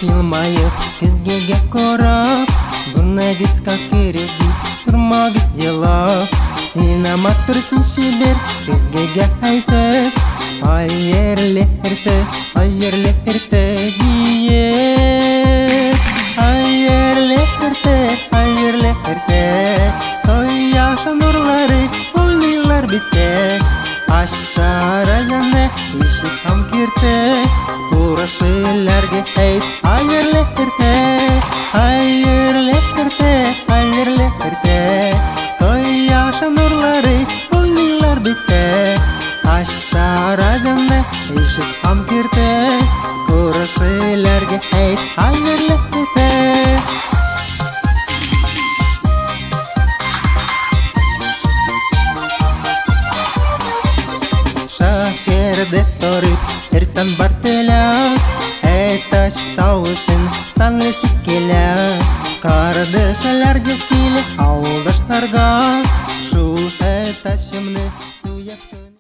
Әйтеп елмаеп, көзгегә карап, Бурныгызга кереп дип, тормагыз елап. Син матурсың чибәр, көзгегә әйтеп, Хәерле иртә, хәерле иртә диеп. Хәерле иртә, хәерле иртә, Кояш нурлары уйныйлар биттә. Ач тәрәзәне, ишек һәм киртә, Күршеләргә әйт, хәерле иртә, хәерле иртә, хәерле иртә. Кояш нурлары уйныйлар биттә. Ач тәрәзәне, ишек һәм киртә, Күршеләргә әйт, хәерле иртә. Шәһәрдә торып, иртән бар теләк, Әтәч тавышын танлысы килә. Кардәшләргә килә, авылдашларга, Шул әтәчемне суеп